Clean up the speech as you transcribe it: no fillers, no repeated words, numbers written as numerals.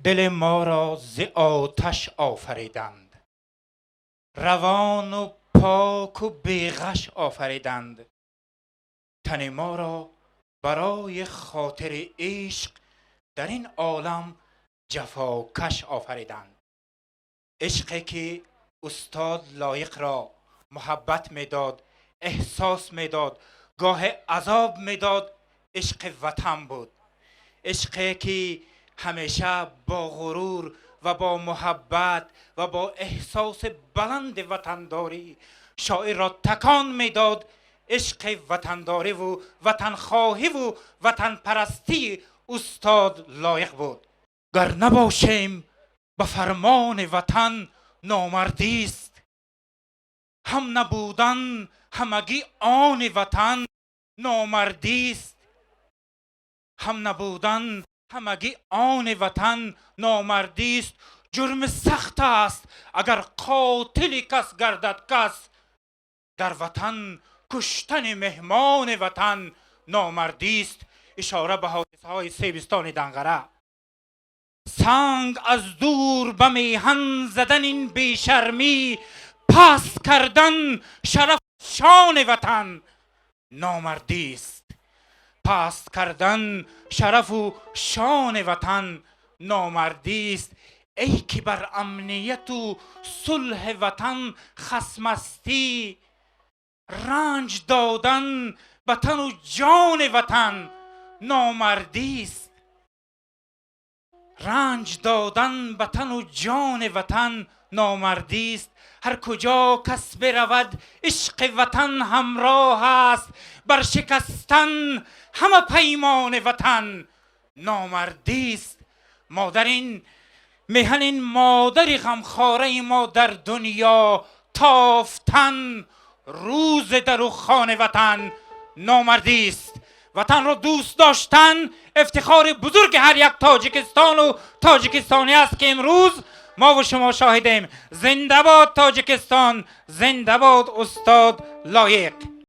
Дили моро зи оташ офариданд, равону поку беғаш офариданд. Тани моро барои хотири ишқ дар ин олам ҷафокаш офариданд. Ишқе ки устод Лоиқро муҳаббат медод, эҳсос медод, гоҳе азоб медод, ишқи ватан буд. Ишқе ки ҳамеша бо ғурур ва бо муҳаббат ва бо эҳсоси баланди ватандорӣ шоирро такон медод, ишқи ватандориву ватанхоҳиву ватанпарастии устод Лоиқ буд. Гар набошем ба фармони ватан, номардист, ҳам набудан ҳамагӣ они ватан номардист, ҳам набудан ҳамагӣ они ватан номардист. Ҷурми сахт аст, агар қотили кас гардад кас, дар ватан куштани меҳмони ватан номардист. Ишора ба ҳодисаҳои Себистони Данғара. Санг аз дур ба меҳан задан ин бешармӣ, паст кардан шараф шони ватан номардист, паст кардан шарафу шони ватан номардист. Эй ки бар амнияту сулҳи ватан хасмастӣ, ранҷ додан ба тану ҷони ватан номардист, ранҷ додан ба тану ҷони ватан номардист. Ҳар куҷо кас биравад, ишқи ватан ҳамроҳ аст, бар шикастан ҳама паймони ватан номардист. Модарин меҳанин, модари ғамхораи мо, дар дунё тофтан рӯзи дару хони ватан номардист. Ватанро дӯст доштан ифтихори бузурги ҳар як тоҷикистону тоҷикистонӣ аст, ки имрӯз мо шумо шоҳидем. Зинда бод Тоҷикистон, зинда бод устод Лоиқ!